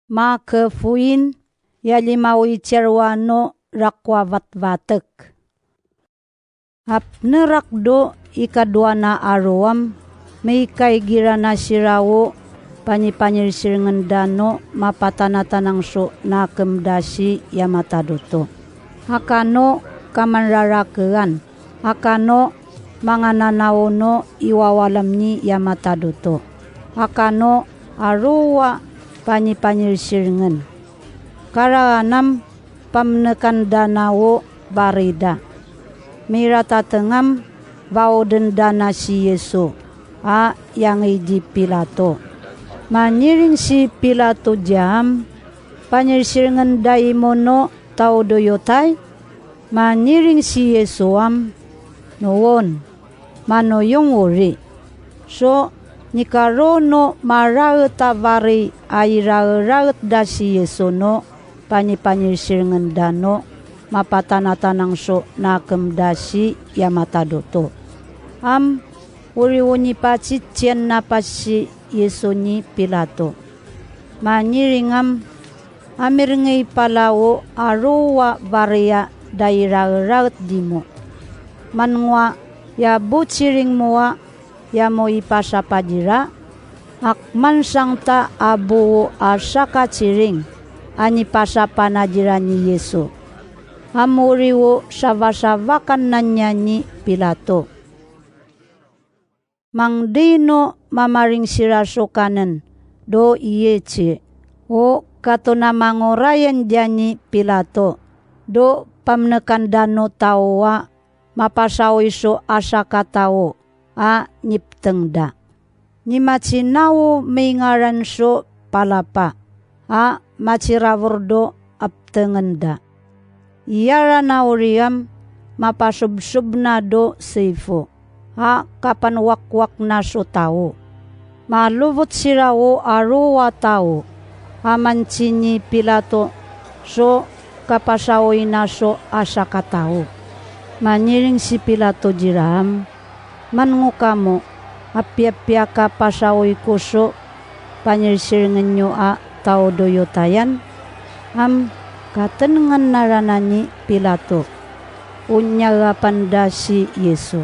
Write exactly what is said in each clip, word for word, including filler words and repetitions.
Make Fuin, ya lima witcher wano rakua vatvatek. Apnerakdo ikaduana a ruam, maikaigira na sirawo, panipanirsirngenda no mapatanatanangso nakemda si ya matadoto. A kano kamanrarakean, a kano mangananaw no iwawalam ni ya matadoto, a kano a rua panipanirsirngen. Karaanam pamnekandanawo barida. Miratatengam, baudendana si Yesu a yangidi Pilato. Maniring si Pilato diam, panirsirngenda imo no tao doyotay? Maniring si Yesuam? Nuon, manoyong uri. So, ni karo no maraet a bari a iraraetda si Yesu no panipanirsirngenda no mapatanatanangso nakemda si ya matadoto. Am, uriwo ni pacitsianna pas si Yesu ni Pilato. Maniringam, amirngey palawo a rua baria da iraraet dimo. Mangua ya buciringmoa ya mo ipasapa dira, akmansangta a buo a sakaciring a nipasapana dira ni Yesu. Amuriwo sabasabakanna nia ni Pilato. Mangdino mamaringsiraso kanen, do iye ci, o kato na mangorayan dia ni Pilato, do pamnekandano tao a mapasawiso a sakatao a niptengda. Ni macinawo mingaranso palapa a maciraburdo aptengenda. Iyarana uriam mapasubsubnado sifo a kapanwakwaknaso tao. Malubot sirawo a rua tao a manci ni Pilato so kapasawinaso a sakatao. Maniring si Pilato diraam, manngo kamo, appiappiaka pasawiko so panirsirngenyo a tao doyotayan? Am, katenngan narana ni Pilato. Unyagapanda si Yesu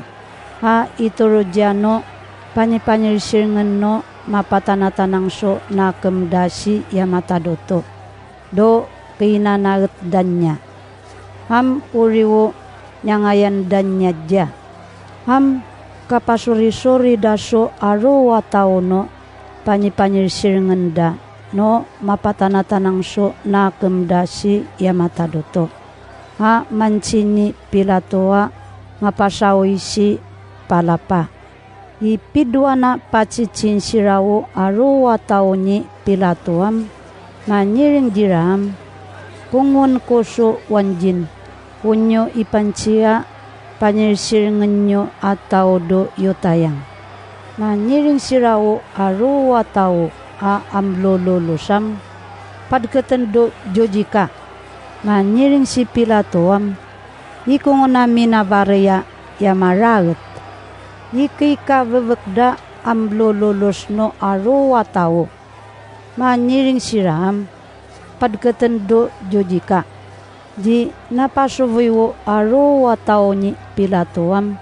a ituro dia no panipanirsirngen no mapatanatanangso nakemda si ya matadoto. Do kinanaetdannia. Am uriwo niangayandannia dia. Am kapasurisurida so a rua tao no panipanirsirngenda no mapatanatanangso nakemda si ya matadoto. A manci ni Pilato a mapasawi si palapa. Ipiduana pacitsinsirawo a rua tao ni Pilato am, maniring diraam, kungonko so wandin, wenno ipanci a panirsirngenyo a tao doyotayan. Maniring sirawo a rua tao a amlololosam, padketendo jojika. Maniring si Pilato am, ikungonami na baria ya maraet. Ikikabebekda amlololos no a rua tao. Maniring siraam, padketendo jojika. Di napasubuywo a rua tao ni Pilato am,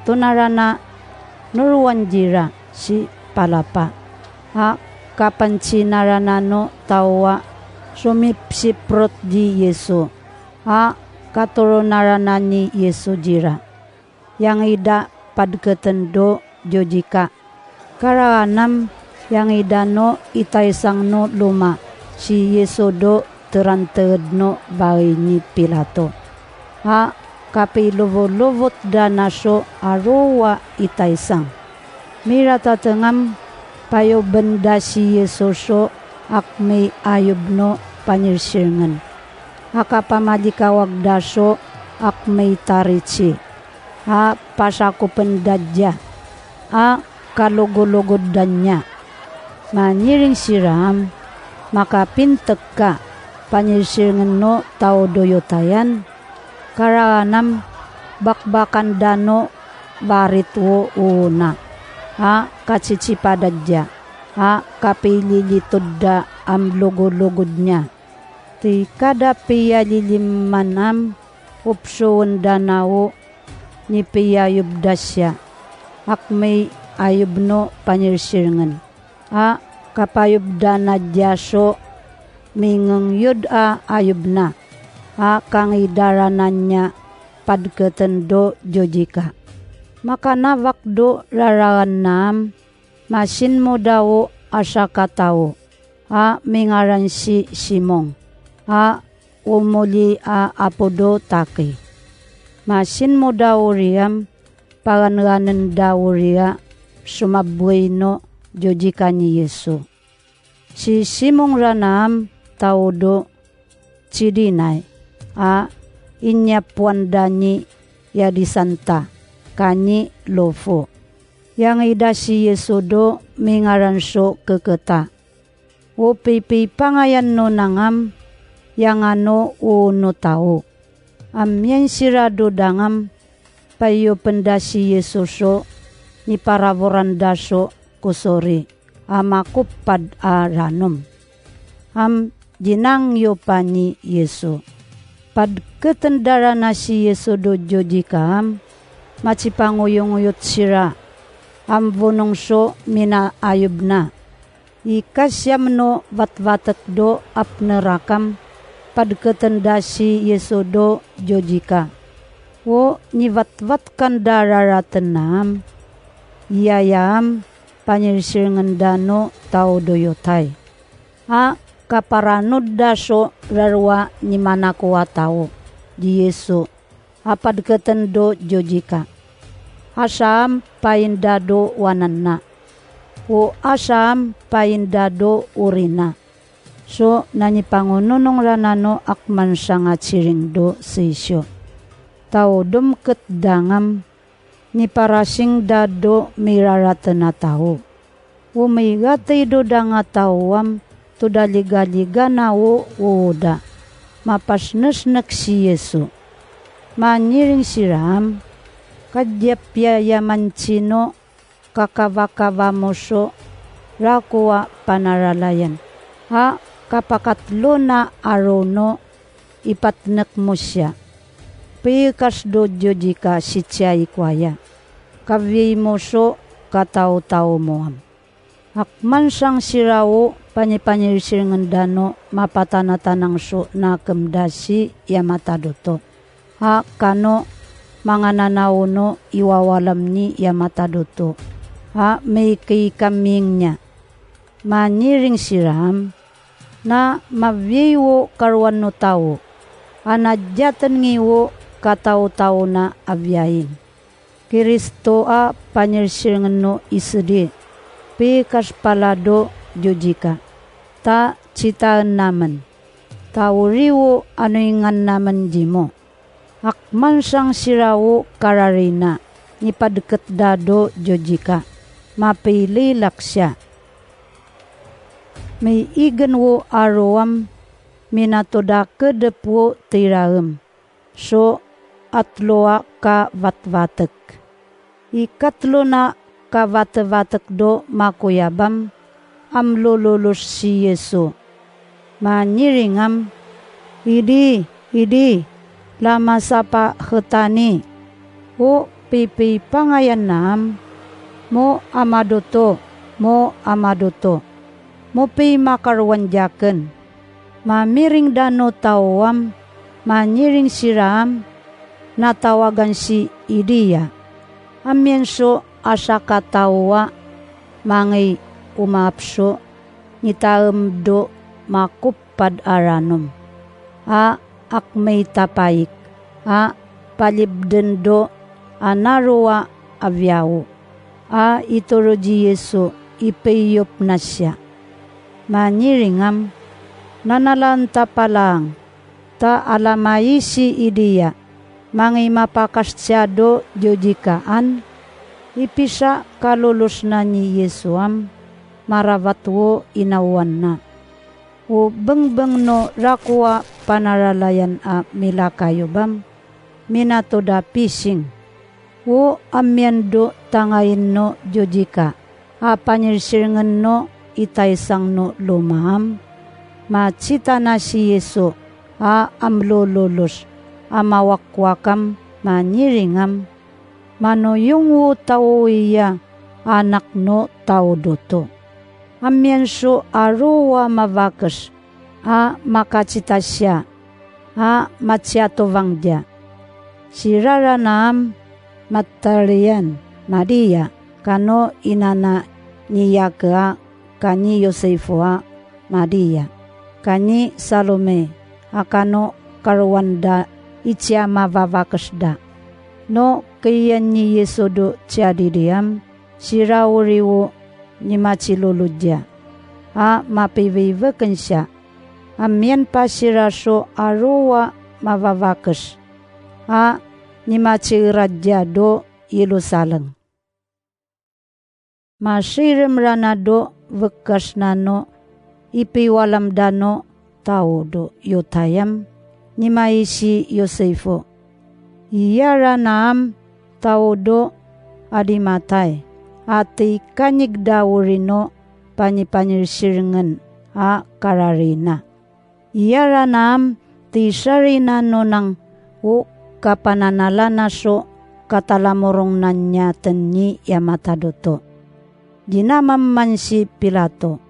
tunarana no ruan dira si palapa. A kapancinarana no tao a sumipsiprot di Yesu. A katuronarana ni Yesu dira. Yangida padketendo jojika. Karaanam yangida no itaysang no luma si Yesu do teranteed no baay ni Pilato. A kapilubulubotdana so a rua itaysang. Miratatengam, payubenda si Yesu so akmi-ayub no panirsirngen. A kapamadikawagda so akmi-tarici. A pasakupenda dia. A kalugoluguddannia. Maniring siraam, makapintekka, panirsirngen no tao doyotayan. Karaanam, bakbakanda no baritwo uuna. A kacicipada dia. A kapililitudda am lugolugodna. Ti kada piyalilimanam, upsuendanawo ni piyayubda siak, akmey ayubno panirsirengen. A kapayubdana diaso, mingengyod a ayubna, a kangidarananna padketendo jojika. Makanabakdo raraannaam, masinmudawo a sakatawo, a mingaransi Simon, a umuli a apodo Taki. Masinmudawo riam, pagananendawo ria sumabweyno jojika ni Yesu. Sisimongranaam tawodo Cirenai, a inyapuanda ni Yadisanta ken ni Rufo. Yangida si Yesudo mingaranso keketa. O pipipangayanno nangam, yangano uno tao. Ammian sirado dangam, payyupenda si Yesuso, ni paraburandaso kusori a makuppad a ranom. Am, dinangyo pa ni Yesu. Padketendarana si Yesudo jojika am, matsipanguyonguyot sira, am bunongso minaayubna. Ikasiamno batbatekdo apnerakam, padketenda si Yesudo jojika. O, nibatbatkanda raratennaam, iyayaam, panirsirengendano tawodoyotay. A kaparanuddaso rarua ni Manakoa Tao, di Yesu, a padketendo jojika. Asaam pay indado wananna. O asaam pay indado urina. So, nanipangununongranano akmansa nga siringdo sisyo. Tawdom ket dangam, niparasingdado miraratena tao. Umigateydo da nga taoam to daligaligana o uda. Mapasnesnek si Yesu. Maniring siraam, kadiap yayaman sino kakabakabamoso, rakoa panaralayan, a kapakatlona a runo, ipatnekmo siak. Pikasdo jojika sitiay kuaya. Kabieymoso, katawtawmoam. Akmansang sirao, panipanirsirngendano, mapatanatanangso nakemda si yamatadoto. A kano, mangananawno iwawalamni yamatadoto. A mikikammingna. Maniring siraam, na mabieywo karuan no tao, a nadiaten ngiwo katawtawna a biain. Cristo a panirsirngenno isedi, pikas palado jojika, ta sitaennamen, ta uriwo a no ingannamen dimo. Akmansang sirao kararina, nipadketdado jojika, mapililak siak. Miigenwo a ruam, minatodakedepwo ti raem, so atloak ka batbatek. Ikatlona ka batebatekdo makuyabam, amlululos si Yesu. Maniringam, idi, idi, la masapahetani. O pipipangayannaam, mo amadoto, mo amadoto. Mo pimakaruan diaken. Mamiringda no taoam, maniring siraam, natawagan si idiya. Ammienso a sakataoa, mangay umapso, nitaemdo makuppad a ranom. A akmay tapayik, a palibdendo a narua a biao. A ituro di Yesu, ipiyyopna siak. Maniringam, nanalanta palaang, ta alamayisi idiya, mangimapakastiado jojika an, ipisa kalulosna ni Yesuam, marabatwo inawanna. O bengbeng no rakoa panaralayan a milakayobam, minatoda pising. O ammiando tangayenno jojika a panirsirngenno itaysangno lomaam, matsitana si Yesu a amlululos a mawakwakam, manyiringam. Manuyongwo ta uwiya anak no taodoto. Ammienso a ruwa mabakes a makatsita siya a matsiatubangdia. Siraranaam matalien Maria kano inana ni Jake a ken ni Josefo a Maria, ken ni Salome a kano karuanda idiay mababakesda. No keyen ni Yesudo ti adidiam, sirawriwo ni matsiluludia a mapibibekensia. Ammien pay siraso a ruwa mababakes a ni matsiradia do Jerusalem. Masiremranado bekkasna no ipiwalamda no taodo Yudayam ni maisi Josefo. Iyaranaam taodo Arimatea a ti kaniagda wenno panipanirsirngen a kararina. Iyaranaam ti sarina no nang-, o kapananalanaso katalamurongnan niaten ni a matadoto. Dinamamman si Pilato.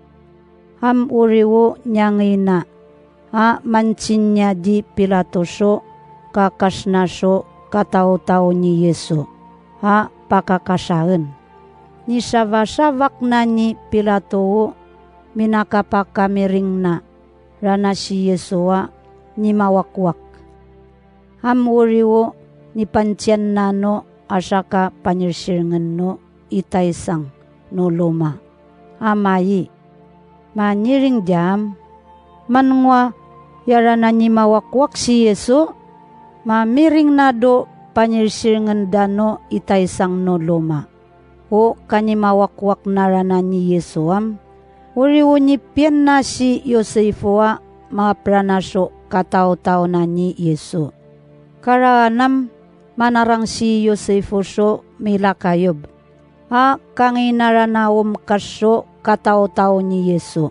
Am-uriwo niangina a mansinia di Pilatoso kakasnaso kataotao ni Yesu a pakakasaen. Nisabasabakna ni Pilato, minakapakamiringna rana si Yesu a nimawakwak. Am-uriwo ni pansiannano a saka panirsirngenno itay sang no loma a mayi. Manyiring diam, mangngua ya rana nimawakwak si Yesu, mamiringnado panirsirngendano itay sang no loma. O kanimawakwakna rana ni Yesu am, uriwo ni pienna si Josefo a mapranaso kataotaona ni Yesu. Karaanam manarang si Josefo so milakayub a kanginaranaom kasso kataotao ni Yesu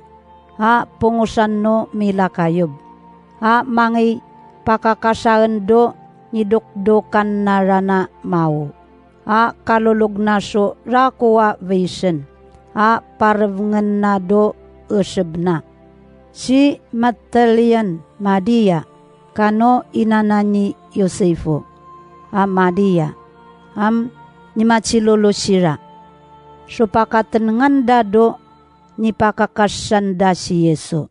a pungosanno milakayub a mangipakakasaendo ni dokdokanna rana mao a kalulognaso raku a besen a parebngennado esebna. Si Magdalene Maria kano inana ni Josefo a Maria am ni matsilulosira. Supakatenngan dado nipakakasanda si Yesu.